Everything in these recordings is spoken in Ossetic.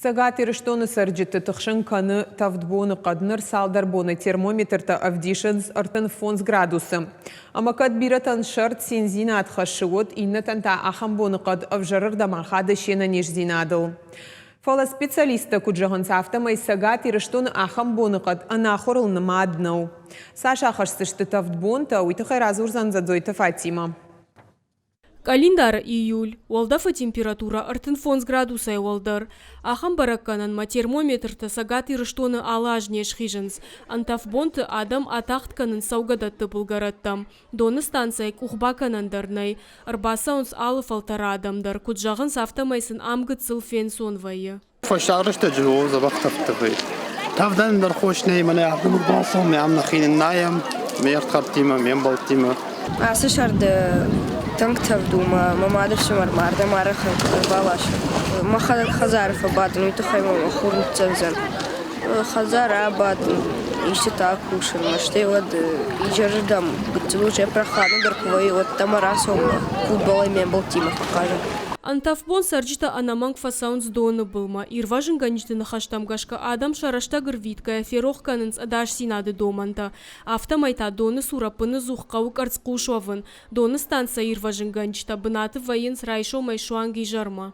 Цӕгат Ирыстоны цӕрджыты тыхсын кӕны тӕвд боныхъӕд. Ныр цалдӕр боны термометртӕ ӕвдисынц 35 градусы. Ӕмӕ кӕд бирӕтӕн сӕрд циндзинад хӕссы, уӕд иннӕтӕн та ахӕм боныхъӕд ӕвзӕрырдӕм ахады се нӕниздзинадыл. Фӕлӕ специалисттӕ куыд зӕгъынц, афтӕмӕй Цӕгат Ирыстоны ахӕм боныхъӕд ӕнахуырыл нымад нӕу. Цас ахӕсдзысты тӕвд бонтӕ, уый тыххӕй радзурдзӕн Дзӕдзойты Фатимӕ. Къӕлиндары июль, уӕлдӕфы температурӕ 35 градусӕй уӕлдӕр. Ахӕм бӕрӕггӕнӕнмӕ термометртӕ Цӕгат Ирыстоны алы аз не схизынц. Ӕнтӕф бонты адӕм атагъд кӕнынц цӕугӕдӕтты былгӕрӕттӕм. Доны станцӕйы къух бакӕнӕн дӕр нӕй. Ӕрбацӕуынц алы фӕлтӕры адӕм дӕр, куыд зӕгъынц, афтӕмӕй сын ам гыццыл фенцон вӕййы. Фӕстаг рӕстӕджы о дзӕбӕх тӕвдтӕ вӕййы. Тӕвдӕн ӕндӕр хос нӕй, мӕнӕ адӕмы бацӕуӕм, ам нӕхи ныннайӕм ме рдхӕрдтимӕ, ме мбӕлттимӕ. Ацы сӕрды тынг тӕвд у, мӕ мӕ мады фсымӕр мӕ ардӕм арӕх ӕрбаласы. Мӕхӕдӕг хӕдзары фӕбадын, уый тыххӕй мӕ мӕ хур ныццӕвдзӕн. Хӕдзары абадын, истытӕ акусын, стӕй уӕд изӕрырдӕм гыццыл уже прохладнодӕр куы вӕййы, уӕд та мӕ рацӕуын мӕ футболӕй ме мбӕлттимӕ фӕхъазын. Ӕнтӕф бон цӕрджытӕ ӕнӕмӕнг фӕцӕуынц доны былмӕ. Ирвӕзынгӕнджыты ныхӕстӕм гӕсгӕ адӕм сӕ рӕстӕг ӕрвитгӕйӕ ферох кӕнынц ӕдасдзинады домӕнтӕ. Афтӕмӕй та доны цур ӕппыныдзух хъӕуы къӕрцхъус уӕвын. Доны станцӕйы ирвӕзынгӕнджытӕ бынаты вӕййынц райсомӕй суанг изӕрмӕ.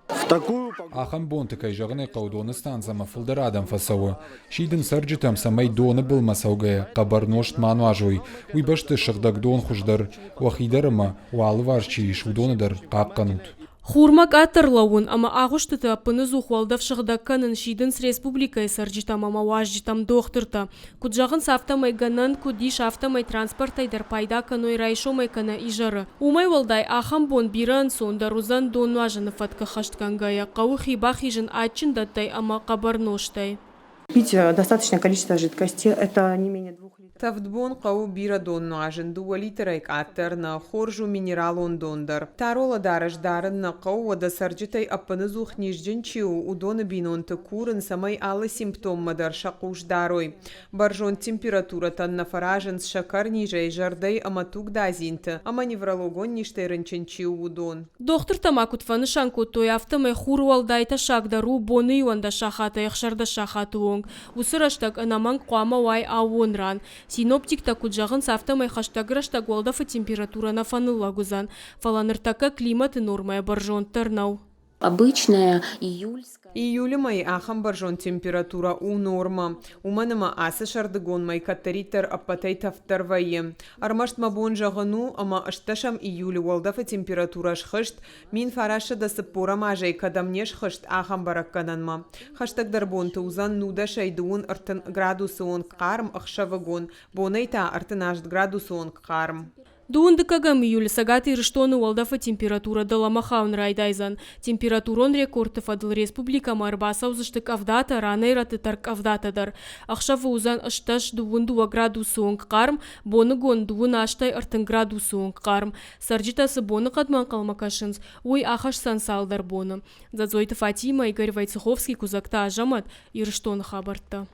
Ахӕм бонты, кӕй зӕгъын ӕй хъӕуы, доны станцӕмӕ фылдӕр адӕм фӕцӕуы. Сидын цӕрджытӕм, цӕмӕй доны былмӕ цӕугӕйӕ хъӕбӕр нозт ма нуазой, уый бӕсты сыгъдӕг дон хуыздӕр, уӕхи дӕр ӕмӕ, уӕ алыварс чи ис, уыдоны дӕр хъахъхъӕнут. Хурмӕ къаддӕр лӕууын ӕмӕ агъуыстыты ӕппыныдзух уӕлдӕф сыгъдӕг кӕнын сидынц республикӕйы цӕрджытӕм ӕмӕ уазджытӕм дохтыртӕ. Куыд зӕгъынц, афтӕмӕй гӕнӕн куыд ис, афтӕмӕй транспортӕй дӕр пайда кӕной райсомӕй кӕнӕ изӕры. Уымӕй уӕлдай, ахӕм бон бирӕ ӕнцондӕр уыдзӕн доннуазыны фӕтк ӕххӕстгӕнгӕйӕ, хъӕуы хи бахизын адджын дӕттӕй ӕмӕ хъӕбӕр нозтӕй. Пить достаточное количество жидкости, это не менее двух литров. Тӕвд бон хъӕуы бирӕ дон нуазын, дыууӕ литрӕй къаддӕр нӕ, хорз у минералон дон дӕр. Тарола дарӕс дарын нӕ хъӕуы, уӕдӕ цӕрджытӕй ӕппыныдзух низджын чи у, уыдоны бинонты курын, цӕмӕй алы симптоммӕ дӕр сӕ хъус дарой. Бӕрзонд температурӕтӕн нӕ фӕразынц сӕкӕрнизӕй, зӕрдӕйы ӕмӕ тугдадзинты ӕмӕ неврологон низтӕй рынчын чи у, уыдон. Дохтыртӕ ма куыд фӕнысан кодтой, афтӕмӕй хур уӕлдай тӕссагдӕр у боны 11 сахатӕй 16 сахаты онг. Уыцы рӕстӕг ӕнӕмӕнг хъуамӕ уай аууон ран. Синоптиктӕ куыд зӕгъынц, афтӕмӕй хӕстӕг рӕстӕг уӕлдӕфы температурӕ нӕ фӕныллӕг уыдзӕн, фӕлӕ ныртӕккӕ климаты нормӕйӕ бӕрзонддӕр нӕу. Обычная июльская. Июлы мӕйы ахӕм бӕрзонд температурӕ у нормӕ, уымӕн ӕмӕ ацы сӕрдыгон мӕй кӕддӕриддӕр ӕппӕтӕй тӕвддӕр вӕййы. Ӕрмӕст мӕ бон зӕгъын у, ӕмӕ ӕстдӕсӕм июлы уӕлдӕфы температурӕ схызт, 1940 азӕй кӕдӕм не схызт, ахӕм бӕрӕггӕнӕнмӕ. Хӕстӕгдӕр бонты уыдзӕн нудӕсӕй дыууын ӕртын градусы онг хъарм, ӕхсӕвыгон, бонӕй та 38 градусы онг хъарм. Дыууын дыккӕгӕм июлы Цӕгат Ирыстоны уӕлдӕфы температурӕ дӕлӕмӕ хауын райдайдзӕн. Температурон рекордты фӕдыл республикӕмӕ ӕрбацӕудзысты къӕвдатӕ, ранӕй-рӕтты тӕрккъӕвдатӕ дӕр. Ӕхсӕвы уыдзӕн 18-22 градусы онг хъарм, боныгон дыууын астӕй 30 градусы онг хъарм. Цӕрджытӕ цы боныхъӕдмӕ ӕнхъӕлмӕ кӕсынц, уый ахӕсдзӕн цалдӕр боны. Дзӕдзойты Фатимӕ, Игорь Войцеховский, Куыдзӕгты Азӕмӕт, Ирыстоны хабӕрттӕ.